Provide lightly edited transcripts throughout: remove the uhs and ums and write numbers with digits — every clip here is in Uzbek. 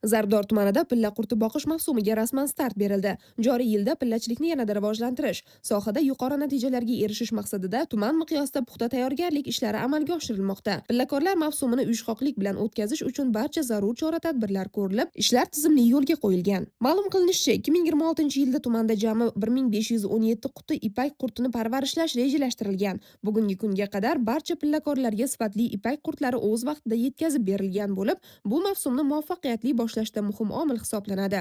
Zarbdor tumanida pilla qurti boqish mavsumiga rasman start berildi. Joriy yilda pillachilikni yanada rivojlantirish, sohada yuqori natijalarga erishish maqsadida tuman miqyosida puxta tayyorgarlik ishlari amalga oshirilmoqda. Pillakorlar mavsumini uyushqoqlik bilan o'tkazish uchun barcha zarur chora-tadbirlar ko'rilib, ishlar tizimli yo'lga qo'yilgan. Ma'lum qilinishicha, 2026-yilda tumanda jami 1517 quti ipak qurtini parvarishlash rejalashtirilgan. Bugungi kunga qadar barcha pillakorlarga sifatli ipak qurtlari o'z vaqtida yetkazib berilgan bo'lib, bu mavsumni muvaffaqiyatli boshlashda muhim omil hisoblanadi.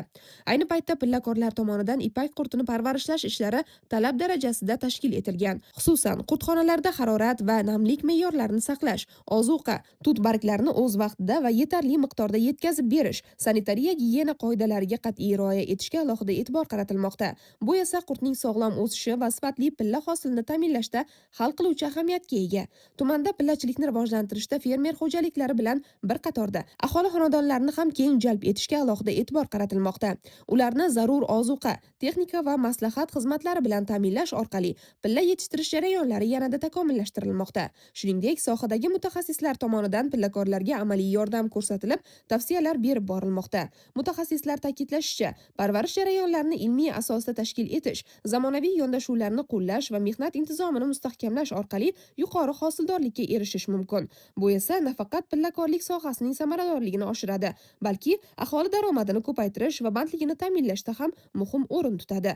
Ayni paytda pillakorlar tomonidan ipak qurtini parvarishlash ishlari talab darajasida tashkil etilgan. Xususan, qurtxonalarda harorat va namlik me'yorlarini saqlash, ozuqa, tut barglarini o'z vaqtida va yetarli miqdorda yetkazib berish, sanitariya gigiyena qoidalariga qat'iy rioya etishga alohida e'tibor qaratilmoqda. Bu esa qurtning sog'lom o'sishi va sifatli pilla hosilini ta'minlashda hal qiluvchi ahamiyatga ega. Tumanda pillachilikni rivojlantirishda fermer xo'jaliklari bilan bir qatorda aholi xonadonlarini ham keng jalb etishga alohida e'tibor qaratilmoqda. Ularni zarur ozuqa, texnika va maslahat xizmatlari bilan ta'minlash orqali pilla yetishtirish jarayonlari yanada takomillashtirilmoqda. Shuningdek, sohadagi mutaxassislar tomonidan pillakorlarga amaliy yordam ko'rsatilib, tavsiyalar berib borilmoqda. Mutaxassislar ta'kidlashicha, parvarish jarayonlarini ilmiy asosda tashkil etish, zamonaviy yondashuvlarni qo'llash va mehnat intizomini mustahkamlash orqali yuqori hosildorlikka erishish mumkin. Bu esa nafaqat pillakorlik sohasining samaradorligini oshiradi, balki aholi daromadini ko'paytirish va bandligini ta'minlashda ham muhim o'rin tutadi.